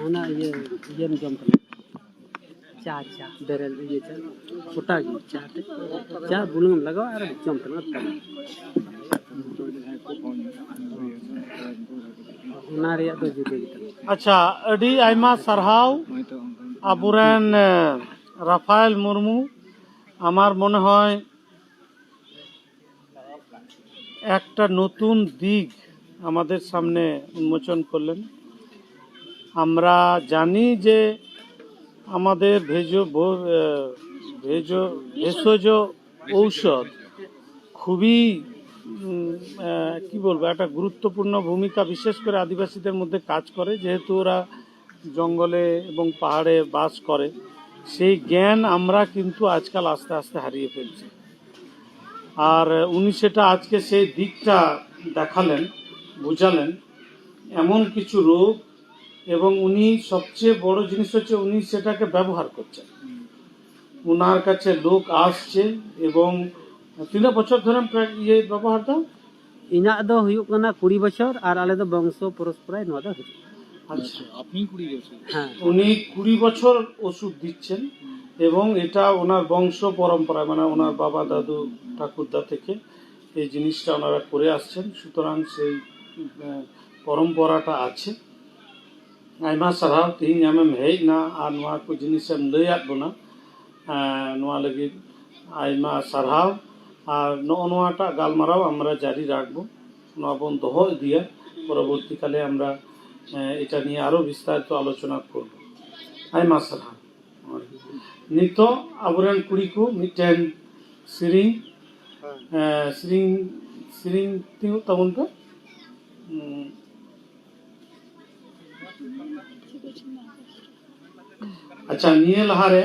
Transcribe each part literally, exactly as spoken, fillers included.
ᱚᱱᱟ ᱤᱭᱟᱹ, ᱤᱭᱟᱹᱢ ᱡᱚᱢ ᱠᱟᱱᱟ᱾ ᱪᱟ, ᱪᱟ, ᱵᱮᱨᱮᱞ ᱤᱭᱟᱹ ᱪᱟ, ᱜᱚᱴᱟ ᱜᱮ ᱪᱟ ᱛᱮ, ᱪᱟ ᱵᱩᱞᱩᱝ ᱮᱢ ᱞᱟᱜᱟᱣᱟ ᱟᱨ ᱡᱚᱢ ᱛᱟᱢᱟ ᱛᱟᱢᱟ᱾ ᱚᱱᱟ ᱨᱮᱭᱟᱜ ᱫᱚ ᱡᱩᱫᱟᱹ ᱜᱮ ᱛᱟᱵᱚᱱᱟ᱾ ᱟᱪᱪᱷᱟ, ᱟᱹᱰᱤ ᱟᱭᱢᱟ ᱥᱟᱨᱦᱟᱣ ᱟᱵᱚᱨᱮᱱ, ᱮ, রাফায়েল মুর্মু। আমার মনে হয় একটা নতুন দিক আমাদের সামনে উন্মোচন করলেন। আমরা জানি যে আমাদের ভেজ-, ভো-, আহ, ভেজ-, ভেষজ ঔষধ খুবই, উম, আহ, কি বলবো, একটা গুরুত্বপূর্ণ ভূমিকা বিশেষ করে আদিবাসীদের মধ্যে কাজ করে, যেহেতু ওরা জঙ্গলে এবং পাহাড়ে বাস করে। সেই জ্ঞান আমরা কিন্তু আজকাল আস্তে আস্তে হারিয়ে ফেলছি। আর উনি সেটা আজকে সেই দিকটা দেখালেন, বুঝালেন, এমন কিছু রোগ, এবং উনি সবচেয়ে বড় জিনিস হচ্ছে উনি সেটাকে ব্যবহার করছেন। ওনার কাছে লোক আসছে এবং তিন বছর ধরে প্রায় ইয়ে ব্যবহারটা। ᱤᱧᱟᱹᱜ ᱫᱚ ᱦᱩᱭᱩᱜ ᱠᱟᱱᱟ ᱠᱩᱲᱤ ᱵᱚᱪᱷᱚᱨ, ᱟᱨ ᱟᱞᱮ ᱫᱚ ᱵᱚᱝᱥᱚ ᱯᱚᱨᱚᱥᱯᱚᱨᱟᱭ ᱱᱚᱣᱟ ᱫᱚ ᱦᱤᱡᱩᱜ ᱠᱟᱱᱟ᱾ আচ্ছা, আপনি কুড়ি বছর। হ্যাঁ। উনি কুড়ি বছর ওষুধ দিচ্ছেন এবং এটা ওনার বংশ পরম্পরায়, মানে ওনার বাবা, দাদু, ঠাকুরদা থেকে এই জিনিসটা ওনারা করে আসছেন। সুতরাং সেই, আহ, পরম্পরাটা আছে। ᱟᱭᱢᱟ ᱥᱟᱨᱦᱟᱣ, ᱛᱮᱦᱮᱧ ᱟᱢᱮᱢ ᱦᱮᱡ ᱮᱱᱟ ᱟᱨ ᱱᱚᱣᱟ ᱠᱚ ᱡᱤᱱᱤᱥᱮᱢ ᱞᱟᱹᱭᱟᱫ ᱵᱚᱱᱟ᱾ ᱮᱸ, ᱱᱚᱣᱟ ᱞᱟᱹᱜᱤᱫ ᱟᱭᱢᱟ ᱥᱟᱨᱦᱟᱣ᱾ ᱟᱨ ᱱᱚᱜᱼᱚ ᱱᱚᱣᱟᱴᱟᱜ ᱜᱟᱞᱢᱟᱨᱟᱣ ᱟᱢᱨᱟ ᱡᱟᱹᱨᱤ ᱨᱟᱠᱷᱵᱚ, ᱱᱚᱣᱟ ᱵᱚᱱ ᱫᱚᱦᱚ ᱤᱫᱤᱭᱟ᱾ ᱯᱚᱨᱚᱵᱚᱨᱛᱤ ᱠᱟᱞᱮ ᱟᱢᱨᱟ, ᱮᱸ, ᱮᱴᱟ ᱱᱤᱭᱮ ᱟᱨᱚ ᱵᱤᱥᱛᱟᱨᱤᱛᱚ ᱟᱞᱳᱪᱚᱱᱟ ᱠᱚᱨᱵᱚ᱾ ᱟᱭᱢᱟ ᱥᱟᱨᱦᱟᱣ᱾ ᱱᱤᱛᱚᱜ ᱟᱵᱚᱨᱮᱱ ᱠᱩᱲᱤ ᱠᱚ ᱢᱤᱫᱴᱮᱱ ᱥᱮᱨᱮᱧ, ᱮᱸ, ᱥᱮᱨᱮᱧ, ᱥᱮᱨᱮᱧ ᱛᱤᱸᱜᱩᱜ ᱛᱟᱵᱚᱱ ᱯᱮ᱾ ᱩᱸ, ᱟᱪᱪᱷᱟ, ᱱᱤᱭᱟᱹ ᱞᱟᱦᱟᱨᱮ,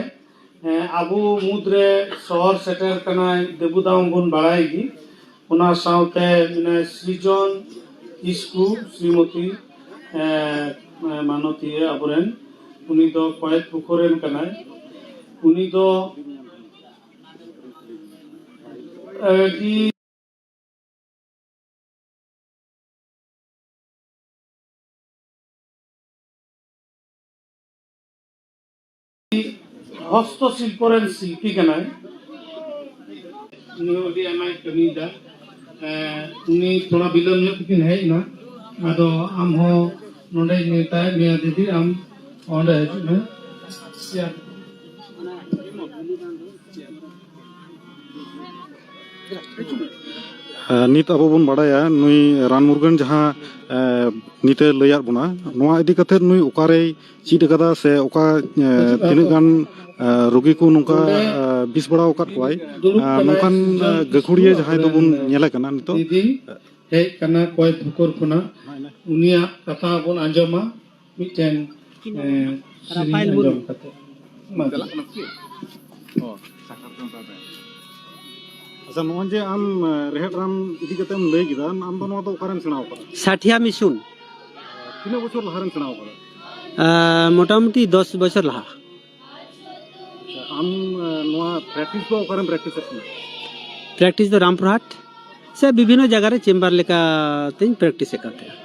ᱮᱸ, ᱟᱵᱚ ᱢᱩᱫᱽᱨᱮ ᱥᱚᱦᱚᱨ ᱥᱮᱴᱮᱨ ᱠᱟᱱᱟᱭ ᱫᱮᱵᱩ ᱫᱟ ᱵᱚᱱ ᱵᱟᱲᱟᱭ ᱜᱮ, ᱚᱱᱟ ᱥᱟᱶᱛᱮ ᱢᱮᱱᱟᱭ ᱥᱨᱤᱡᱚᱱ ᱠᱤᱥᱠᱩ, ᱥᱨᱤᱢᱚᱛᱤ, ᱮᱸ, ᱢᱟᱱᱚᱛᱤᱭᱟᱹ ᱟᱵᱚᱨᱮᱱ, ᱩᱱᱤ ᱫᱚ ᱠᱚᱭᱮᱛ ᱯᱩᱠᱷᱩᱨ ᱨᱮᱱ ᱠᱟᱱᱟᱭ᱾ ᱩᱱᱤ ᱫᱚ ᱟᱹᱰᱤ ᱦᱚᱥᱛᱚ ᱥᱤᱞᱯᱚ ᱨᱮᱱ ᱥᱤᱞᱯᱤ ᱠᱟᱱᱟᱭ᱾ ᱩᱱᱤ ᱦᱚᱸ ᱟᱹᱰᱤ ᱟᱭᱢᱟᱭ ᱠᱟᱹᱢᱤᱭᱮᱫᱟ᱾ ᱮᱸ, ᱩᱱᱤ ᱛᱷᱚᱲᱟ ᱵᱤᱞᱚᱢ ᱧᱚᱜ ᱛᱮᱠᱤᱱ ᱦᱮᱡ ᱮᱱᱟ᱾ ᱟᱫᱚ ᱟᱢ ᱦᱚᱸ ᱱᱚᱰᱮ ᱱᱮᱣᱛᱟᱭᱮᱫ ᱢᱮᱭᱟ ᱫᱤᱫᱤ, ᱟᱢ ᱚᱸᱰᱮ ᱦᱤᱡᱩᱜ ᱢᱮ᱾ ᱱᱤᱛ ᱟᱵᱚ ᱵᱚᱱ ᱵᱟᱲᱟᱭᱟ ᱱᱩᱭ ᱨᱟᱱ ᱢᱩᱨᱜᱟᱹᱱ ᱡᱟᱦᱟᱸ ᱱᱤᱛᱮ ᱞᱟᱹᱭᱟᱫ ᱵᱚᱱᱟ, ᱱᱚᱣᱟ ᱤᱫᱤ ᱠᱟᱛᱮ ᱱᱩᱭ ᱚᱠᱟᱨᱮᱭ ᱪᱮᱫ ᱟᱠᱟᱫᱟ ᱥᱮ ᱚᱠᱟ ᱛᱤᱱᱟᱹᱜ ᱜᱟᱱ ᱨᱩᱜᱤ ᱠᱚ ᱱᱚᱝᱠᱟ ᱵᱤᱥ ᱵᱟᱲᱟ ᱟᱠᱟᱫ ᱠᱚᱣᱟᱭ, ᱱᱚᱝᱠᱟᱱ ᱜᱟᱹᱠᱷᱩᱲᱤᱭᱟᱹ ᱡᱟᱦᱟᱸᱭ ᱫᱚᱵᱚᱱ ᱧᱮᱞᱮ ᱠᱟᱱᱟ ᱱᱤᱛᱚᱜ᱾ ᱦᱮᱡ ᱠᱟᱱᱟ ᱠᱚᱭ ᱯᱷᱩᱠᱩᱨ ᱠᱷᱚᱱᱟᱜ, ᱩᱱᱤᱭᱟᱜ ᱠᱟᱛᱷᱟ ᱵᱚᱱ ᱟᱸᱡᱚᱢᱟ ᱢᱤᱫᱴᱮᱱ ᱥᱮᱨᱮᱧ ᱟᱸᱡᱚᱢ ᱠᱟᱛᱮ᱾ ᱟᱪᱪᱷᱟ, ᱱᱚᱜᱼᱚᱭ ᱡᱮ ᱟᱢ ᱨᱮᱦᱮᱫ ᱨᱟᱱ ᱤᱫᱤ ᱠᱟᱛᱮᱢ ᱞᱟᱹᱭ ᱠᱮᱫᱟ, ᱟᱢ ᱫᱚ ᱱᱚᱣᱟ ᱫᱚ ᱚᱠᱟᱨᱮᱢ ᱥᱮᱬᱟ ᱟᱠᱟᱫᱟ? ᱥᱟᱴᱷᱤᱭᱟ ᱢᱤᱥᱩᱱ᱾ ᱛᱤᱱᱟᱹᱜ ᱵᱚᱪᱷᱚᱨ ᱞᱟᱦᱟᱨᱮᱢ ᱥᱮᱬᱟ ᱟᱠᱟᱫᱟ? ᱢᱚᱴᱟᱢᱩᱴᱤ ᱫᱚᱥ ᱵᱚᱪᱷᱚᱨ ᱞᱟᱦᱟ᱾ ᱟᱪᱪᱷᱟ, ᱟᱢ ᱱᱚᱣᱟ ᱯᱨᱮᱠᱴᱤᱥ ᱫᱚ ᱚᱠᱟᱨᱮᱢ ᱯᱨᱮᱠᱴᱤᱥᱮᱫ ᱠᱟᱱᱟ? ᱯᱨᱮᱠᱴᱤᱥ ᱫᱚ ᱨᱟᱢᱯᱩᱨᱦᱟᱴ ᱥᱮ ᱵᱤᱵᱷᱤᱱᱱᱚ ᱡᱟᱭᱜᱟ ᱨᱮ ᱪᱮᱢᱵᱟᱨ ᱞᱮᱠᱟᱛᱮᱧ ᱯᱨᱮᱠᱴᱤᱥᱮᱫ ᱠᱟᱱ ᱛᱟᱦᱮᱸᱫ᱾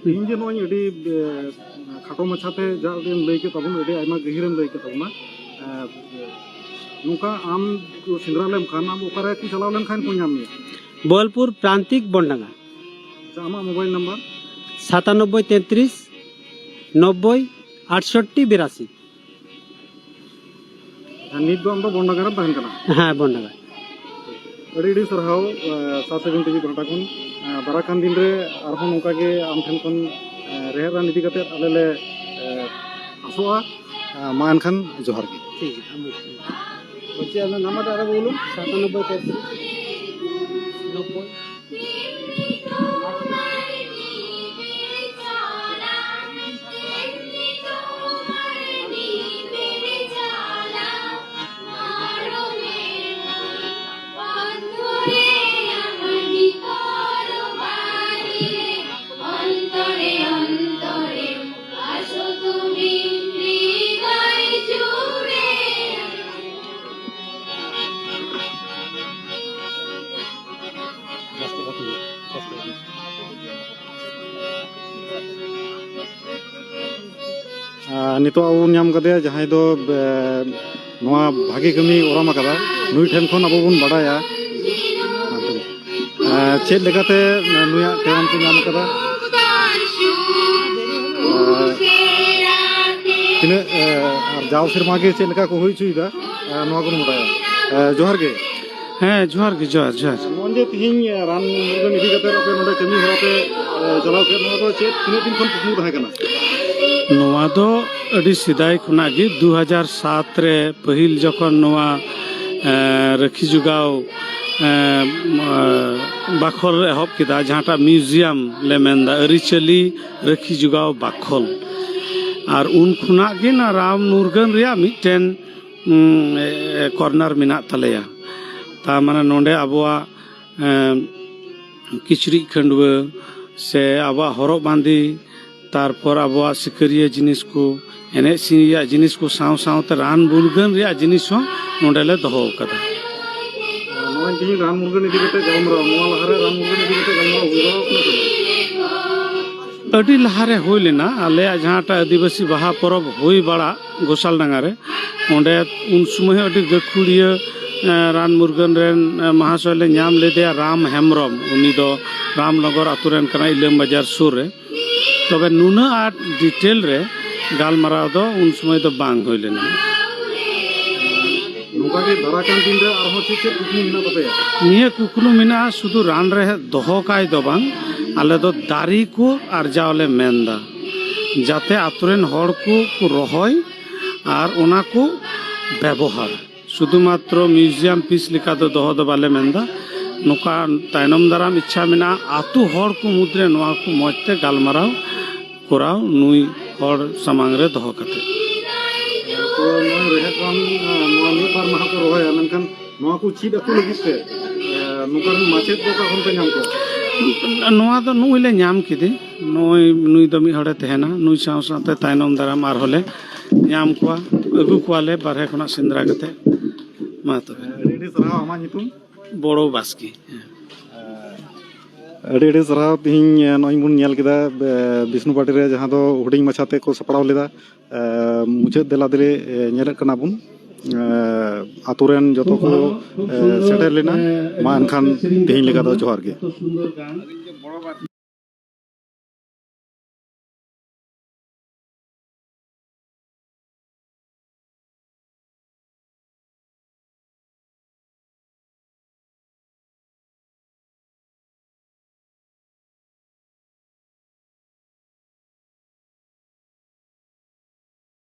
ᱛᱮᱦᱮᱧ ᱡᱮ ᱱᱚᱜᱼᱚᱭ ᱟᱹᱰᱤ ᱠᱷᱟᱴᱚ ᱢᱟᱪᱷᱟᱛᱮ ᱡᱟ ᱩᱰᱤᱡ ᱮᱢ ᱞᱟᱹᱭ ᱠᱮᱫ ᱛᱟᱵᱚᱱᱟ, ᱟᱹᱰᱤ ᱟᱭᱢᱟ ᱜᱟᱹᱦᱤᱨᱮᱢ ᱞᱟᱹᱭ ᱠᱮᱫ ᱛᱟᱵᱚᱱᱟ᱾ ᱱᱚᱝᱠᱟ ᱟᱢ ᱠᱚ ᱥᱮᱸᱫᱽᱨᱟ ᱞᱮᱢ ᱠᱷᱟᱱ ᱟᱢ ᱚᱠᱟᱨᱮ ᱠᱚ ᱪᱟᱞᱟᱣ ᱞᱮᱱᱠᱷᱟᱱ ᱠᱚ ᱧᱟᱢ ᱢᱮᱭᱟ? ᱵᱳᱞᱯᱩᱨ ᱯᱨᱟᱱᱛᱤᱠ ᱵᱚᱱᱰᱟᱸᱜᱟ᱾ ᱟᱪᱪᱷᱟ, ᱟᱢᱟᱜ ᱢᱳᱵᱟᱭᱤᱞ ᱱᱟᱢᱵᱟᱨ? ᱥᱟᱛᱟᱱᱚᱵᱵᱳᱭ ᱛᱮᱛᱨᱤᱥ ᱱᱚᱵᱵᱳᱭ ᱟᱴᱥᱚᱴᱴᱤ ᱵᱤᱨᱟᱥᱤ᱾ ᱟᱨ ᱱᱤᱛ ᱫᱚ ᱟᱢ ᱫᱚ ᱵᱚᱱᱰᱟᱸᱜᱟ ᱨᱮᱢ ᱛᱟᱦᱮᱱ ᱠᱟᱱᱟ? ᱦᱮᱸ, ᱵᱚᱱᱰᱟᱸᱜᱟ᱾ ᱟᱹᱰᱤ ᱟᱹᱰᱤ ᱥᱟᱨᱦᱟᱣ ᱥᱟᱨ ᱥᱟᱹᱜᱩᱱ ᱴᱤᱵᱷᱤ ᱯᱟᱦᱴᱟ ᱠᱷᱚᱱ᱾ ᱫᱟᱨᱟ ᱠᱟᱱ ᱫᱤᱱ ᱨᱮ ᱟᱨᱦᱚᱸ ᱱᱚᱝᱠᱟ ᱜᱮ ᱟᱢ ᱴᱷᱮᱱ ᱠᱷᱚᱱ ᱨᱮᱦᱮᱫ ᱨᱟᱱ ᱤᱫᱤ ᱠᱟᱛᱮ ᱟᱞᱮ ᱞᱮ ᱟᱥᱚᱜᱼᱟ᱾ ᱢᱟ ᱮᱱᱠᱷᱟᱱ ᱡᱚᱦᱟᱨ ᱜᱮ᱾ ᱴᱷᱤᱠ ᱜᱮᱭᱟ᱾ ᱵᱚᱞᱪᱷᱤ ᱟᱯᱱᱟᱨ ᱱᱟᱢᱵᱟᱨ ᱟᱨᱮᱠ ᱵᱚᱞᱩᱱ᱾ ᱥᱟᱛᱟᱱᱚᱵᱵᱳᱭ ᱛᱮᱛᱨᱤᱥ ᱱᱚᱵᱵᱳᱭ᱾ ᱟᱨ ᱱᱤᱛᱚᱜ ᱟᱵᱚ ᱵᱚᱱ ᱧᱟᱢ ᱠᱟᱫᱮᱭᱟ, ᱡᱟᱦᱟᱸᱭ ᱫᱚ, ᱮ, ᱱᱚᱣᱟ ᱵᱷᱟᱜᱮ ᱠᱟᱹᱢᱤ ᱚᱨᱟᱢ ᱟᱠᱟᱫᱟ, ᱱᱩᱭ ᱴᱷᱮᱱ ᱠᱷᱚᱱ ᱟᱵᱚ ᱵᱚᱱ ᱵᱟᱰᱟᱭᱟ, ᱮ, ᱪᱮᱫ ᱞᱮᱠᱟᱛᱮ ᱱᱩᱭᱟᱜ ᱴᱮᱞᱮᱱᱴ ᱠᱚ ᱧᱟᱢ ᱟᱠᱟᱫᱟ, ᱮ, ᱛᱤᱱᱟᱹᱜ, ᱮ, ᱟᱨ ᱡᱟᱣ ᱥᱮᱨᱢᱟ ᱜᱮ ᱪᱮᱫ ᱞᱮᱠᱟ ᱠᱚ ᱦᱩᱭ ᱦᱚᱪᱚᱭᱮᱫᱟ, ᱮ, ᱱᱚᱣᱟ ᱠᱚᱵᱚᱱ ᱵᱟᱰᱟᱭᱟ᱾ ᱮ, ᱡᱚᱦᱟᱨ ᱜᱮ᱾ ᱦᱮᱸ, ᱡᱚᱦᱟᱨ ᱜᱮ, ᱡᱚᱦᱟᱨ, ᱡᱚᱦᱟᱨ᱾ ᱱᱚᱜᱼᱚᱭ ᱡᱮ ᱛᱤᱦᱤᱧ ᱨᱟᱱ ᱢᱩᱨᱜᱟᱹᱱ ᱤᱫᱤ ᱠᱟᱛᱮ ᱟᱯᱮ ᱱᱚᱰᱮ ᱠᱟᱹᱢᱤ ᱦᱚᱨᱟ ᱯᱮ, ᱮ, ᱪᱟᱞᱟᱣ ᱠᱮᱫ, ᱱᱚᱣᱟ ᱫᱚ ᱪᱮᱫ, ᱛᱤᱱᱟᱹᱜ ᱫᱤᱱ ᱠᱷᱚᱱ ᱠᱩᱠᱢᱩ ᱛᱟᱦᱮᱸ ᱠᱟᱱᱟ? ᱱᱚᱣᱟ ᱫᱚ ᱟᱹᱰᱤ ᱥᱮᱫᱟᱭ ᱠᱷᱚᱱᱟᱜ ᱜᱮ, ᱫᱩ ᱦᱟᱡᱟᱨ ᱥᱟᱛ ᱨᱮ ᱯᱟᱹᱦᱤᱞ ᱡᱚᱠᱷᱚᱱ ᱱᱚᱣᱟ, ᱮ, ᱨᱟᱹᱠᱷᱤ ᱡᱚᱜᱟᱣ, ᱮ, ᱮ, ᱵᱟᱠᱷᱳᱞ ᱮᱦᱚᱵ ᱠᱮᱫᱟ, ᱡᱟᱦᱟᱸᱴᱟᱜ ᱢᱤᱣᱡᱤᱭᱟᱢ ᱞᱮ ᱢᱮᱱᱫᱟ, ᱟᱹᱨᱤᱪᱟᱹᱞᱤ ᱨᱟᱹᱠᱷᱤ ᱡᱚᱜᱟᱣ ᱵᱟᱠᱷᱳᱞ᱾ ᱟᱨ ᱩᱱ ᱠᱷᱚᱱᱟᱜ ᱜᱮ ᱱᱚᱣᱟ ᱨᱟᱱ ᱢᱩᱨᱜᱟᱹᱱ ᱨᱮᱭᱟᱜ ᱢᱤᱫᱴᱮᱱ, ᱩᱸ, ᱮ, ᱮ, ᱠᱚᱨᱱᱟᱨ ᱢᱮᱱᱟᱜ ᱛᱟᱞᱮᱭᱟ᱾ ᱛᱟ ᱢᱟᱱᱮ ᱱᱚᱰᱮ ᱟᱵᱚᱣᱟᱜ, ᱮ, ᱠᱤᱪᱨᱤᱡ ᱠᱷᱟᱹᱰᱣᱟᱹ ᱥᱮ ᱟᱵᱚᱣᱟᱜ ᱦᱚᱨᱚᱜ ᱵᱟᱸᱫᱮ, ᱛᱟᱨᱯᱚᱨ ᱟᱵᱚᱣᱟᱜ ᱥᱤᱠᱟᱹᱨᱤᱭᱟᱹ ᱡᱤᱱᱤᱥ ᱠᱚ, ᱮᱱᱮᱡ ᱥᱮᱨᱮᱧ ᱨᱮᱭᱟᱜ ᱡᱤᱱᱤᱥ ᱠᱚ ᱥᱟᱶ ᱥᱟᱶᱛᱮ ᱨᱟᱱ ᱢᱩᱨᱜᱟᱹᱱ ᱨᱮᱭᱟᱜ ᱡᱤᱱᱤᱥ ᱦᱚᱸ ᱱᱚᱰᱮ ᱞᱮ ᱫᱚᱦᱚ ᱟᱠᱟᱫᱟ᱾ ᱱᱚᱜᱼᱚᱭ ᱛᱮᱦᱮᱧ ᱨᱟᱱ ᱢᱩᱨᱜᱟᱹᱱ ᱤᱫᱤ ᱠᱟᱛᱮ ᱜᱟᱞᱢᱟᱨᱟᱣ, ᱱᱚᱣᱟ ᱞᱟᱦᱟᱨᱮ ᱨᱟᱱ ᱢᱩᱨᱜᱟᱹᱱ ᱤᱫᱤ ᱠᱟᱛᱮ ᱜᱟᱞᱢᱟᱨᱟᱣ ᱦᱩᱭ ᱵᱟᱲᱟ ᱟᱠᱟᱱᱟ ᱥᱮ ᱵᱟᱝ? ᱟᱹᱰᱤ ᱞᱟᱦᱟᱨᱮ ᱦᱩᱭ ᱞᱮᱱᱟ, ᱟᱞᱮᱭᱟᱜ ᱡᱟᱦᱟᱸᱴᱟᱜ ᱟᱹᱫᱤᱵᱟᱹᱥᱤ ᱵᱟᱦᱟ ᱯᱚᱨᱚᱵᱽ ᱦᱩᱭ ᱵᱟᱲᱟᱜ ᱜᱳᱥᱟᱞᱰᱟᱸᱜᱟ ᱨᱮ, ᱚᱸᱰᱮ ᱩᱱ ᱥᱚᱢᱚᱭ ᱦᱚᱸ ᱟᱹᱰᱤ ᱜᱟᱹᱠᱷᱩᱲᱤᱭᱟᱹ, ᱮ, ᱨᱟᱱ ᱢᱩᱨᱜᱟᱹᱱ ᱨᱮᱱ, ᱮ, ᱢᱟᱦᱟᱥᱚᱭ ᱞᱮ ᱧᱟᱢ ᱞᱮᱫᱮᱭᱟ, ᱨᱟᱢ ᱦᱮᱢᱵᱨᱚᱢ᱾ ᱩᱱᱤ ᱫᱚ ᱨᱟᱢᱱᱚᱜᱚᱨ ᱟᱛᱳ ᱨᱮᱱ ᱠᱟᱱᱟᱭ, ᱤᱞᱟᱹᱢ ᱵᱟᱡᱟᱨ ᱥᱩᱨ ᱨᱮ᱾ ᱛᱚᱵᱮ ᱱᱩᱱᱟᱹᱜ ᱟᱸᱴ ᱰᱤᱴᱮᱞ ᱨᱮ ᱜᱟᱞᱢᱟᱨᱟᱣ ᱫᱚ ᱩᱱ ᱥᱚᱢᱚᱭ ᱫᱚ ᱵᱟᱝ ᱦᱩᱭ ᱞᱮᱱᱟ᱾ ᱱᱚᱝᱠᱟ ᱜᱮ ᱫᱟᱨᱟᱭ ᱠᱟᱱ ᱫᱤᱱ ᱨᱮ ᱟᱨᱦᱚᱸ ᱪᱮᱫ ᱪᱮᱫ ᱠᱩᱠᱢᱩ ᱢᱮᱱᱟᱜ ᱛᱟᱯᱮᱭᱟ? ᱱᱤᱭᱟᱹ ᱠᱩᱠᱢᱩ ᱢᱮᱱᱟᱜᱼᱟ, ᱥᱩᱫᱷᱩ ᱨᱟᱱ ᱨᱮᱦᱮᱫ ᱫᱚᱦᱚ ᱠᱟᱭ ᱫᱚ ᱵᱟᱝ, ᱟᱞᱮ ᱫᱚ ᱫᱟᱨᱮ ᱠᱚ ᱟᱨᱡᱟᱣ ᱞᱮ ᱢᱮᱱᱫᱟ, ᱡᱟᱛᱮ ᱟᱛᱳ ᱨᱮᱱ ᱦᱚᱲ ᱠᱚ ᱠᱚ ᱨᱚᱦᱚᱭ ᱟᱨ ᱚᱱᱟ ᱠᱚ ᱵᱮᱵᱚᱦᱟᱨ᱾ ᱥᱩᱫᱷᱩ ᱢᱟᱛᱨᱚ ᱢᱤᱣᱡᱤᱭᱟᱢ ᱯᱤᱥ ᱞᱮᱠᱟ ᱫᱚ ᱫᱚᱦᱚ ᱫᱚ ᱵᱟᱞᱮ ᱢᱮᱱᱫᱟ, ᱱᱚᱝᱠᱟ ᱛᱟᱭᱱᱚᱢ ᱫᱟᱨᱟᱢ ᱤᱪᱪᱷᱟ ᱢᱮᱱᱟᱜᱼᱟ, ᱟᱛᱳ ᱦᱚᱲ ᱠᱚ ᱢᱩᱫᱽᱨᱮ ᱱᱚᱣᱟ ᱠᱚ ᱢᱚᱡᱽ ᱛᱮ ᱜᱟᱞᱢᱟᱨᱟᱣ ᱠᱚᱨᱟᱣ, ᱱᱩᱭ ᱦᱚᱲ ᱥᱟᱢᱟᱝ ᱨᱮ ᱫᱚᱦᱚ ᱠᱟᱛᱮ᱾ ᱛᱚ ᱱᱚᱣᱟ ᱨᱮᱦᱮᱫ ᱨᱟᱱ, ᱱᱚᱣᱟ ᱢᱤᱫ ᱵᱟᱨ ᱢᱟᱦᱟ ᱠᱚ ᱨᱚᱦᱚᱭᱟ, ᱢᱮᱱᱠᱷᱟᱱ ᱱᱚᱣᱟ ᱠᱚ ᱪᱮᱫ ᱟᱠᱚ ᱞᱟᱹᱜᱤᱫ ᱛᱮ, ᱮ, ᱱᱚᱝᱠᱟᱱ ᱢᱟᱪᱮᱫ ᱫᱚ ᱚᱠᱟ ᱠᱷᱚᱱ ᱯᱮ ᱧᱟᱢ ᱠᱚᱣᱟ? ᱱᱚᱣᱟ ᱫᱚ ᱱᱩᱭ ᱞᱮ ᱧᱟᱢ ᱠᱮᱫᱮ, ᱱᱩᱭ, ᱱᱩᱭ ᱫᱚ ᱢᱤᱫ ᱦᱚᱲᱮ ᱛᱟᱦᱮᱱᱟ, ᱱᱩᱭ ᱥᱟᱶ ᱥᱟᱶᱛᱮ ᱛᱟᱭᱱᱚᱢ ᱫᱟᱨᱟᱢ ᱟᱨᱦᱚᱸ ᱞᱮ ᱧᱟᱢ ᱠᱚᱣᱟ, ᱟᱹᱜᱩ ᱠᱚᱣᱟᱞᱮ ᱵᱟᱨᱦᱮ ᱠᱷᱚᱱᱟᱜ ᱥᱮᱸᱫᱽᱨᱟ ᱠᱟᱛᱮ᱾ ᱢᱟ ᱛᱚᱵᱮ᱾ ᱟᱹᱰᱤ ᱟᱹᱰᱤ ᱥᱟᱨᱦᱟᱣ᱾ ᱟᱢᱟᱜ ᱧᱩᱛᱩᱢ? ᱵᱚᱲᱚ ᱵᱟᱥᱠᱮ᱾ ᱦᱮᱸ᱾ ᱟᱹᱰᱤ ᱟᱹᱰᱤ ᱥᱟᱨᱦᱟᱣ᱾ ᱛᱤᱦᱤᱧ ᱱᱚᱜᱼᱚᱭ ᱵᱚᱱ ᱧᱮᱞ ᱠᱮᱫᱟ, ᱮ, ᱵᱤᱥᱱᱩ ᱯᱟᱴᱤ ᱨᱮ ᱡᱟᱦᱟᱸ ᱫᱚ ᱦᱩᱰᱤᱧ ᱢᱟᱪᱷᱟ ᱛᱮ ᱠᱚ ᱥᱟᱯᱲᱟᱣ ᱞᱮᱫᱟ᱾ ᱮ, ᱢᱩᱪᱟᱹᱫ ᱫᱮᱞᱟ ᱫᱮᱞᱤ, ᱮ, ᱧᱮᱞᱮᱫ ᱠᱟᱱᱟ ᱵᱚᱱ, ᱮ, ᱟᱛᱳ ᱨᱮᱱ ᱡᱚᱛᱚ ᱠᱚ, ᱮ, ᱥᱮᱴᱮᱨ ᱞᱮᱱᱟ᱾ ᱢᱟ ᱮᱱᱠᱷᱟᱱ ᱛᱤᱦᱤᱧ ᱞᱮᱠᱟ ᱫᱚ ᱡᱚᱦᱟᱨ ᱜᱮ᱾